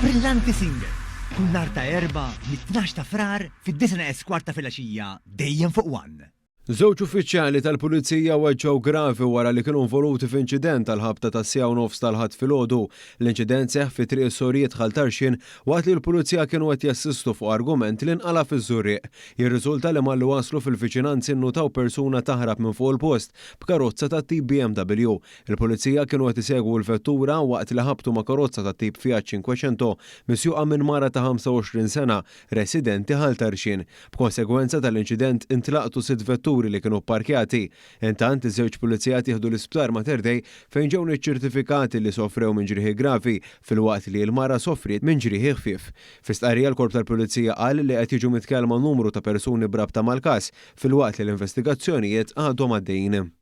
Brillanti Single, kull nhar ta' Erbgħa mit-tnax ta' Frar fid-disgħa neqes kwart ta' filgħaxija dejjem fuq One. Żewġ uffiċjali tal-Pulizija weġġgħu gravi wara li kienu involuti f'inċident għall-ħabta tas-siegħa u nofs tal-Ħadd filgħodu. L-inċident seħħ fi Triq is-Sorijiet Ħal Tarxien waqt li l-Pulizija kienu qed jassistu fuq argument li nqala' fiż-Żurrieq. Jirriżulta li malli waslu fil-viċinanzi nnutaw persuna taħrab minn fuq il-post b'karozza tat-tip BMW. Il-Pulizija kienu qed isegwu l-vettura waqt li ħabtu ma' karozza tat-tip Fiat Cinquecento misjuqa minn mara ta' 25 sena, residenti Ħal Tarxien. B'konsegwenza tal-inċident intlaqtu sitt vetturi li kienu pparkjati. Intant, iż-żewġ pulizija ttieħdu l-Isptar Mater Dei fejn ġew niċċertifikati li sofrew minn ġrieħi gravi filwaqt li l-mara sofriet minn ġrieħi ħfief. Fi stqarrija l-Korp tal-Pulizija qal li qed jiġu mitkellma numru ta' persuni b'rabta mal-każ filwaqt li l-investigazzjonijiet għadhom għaddejjin.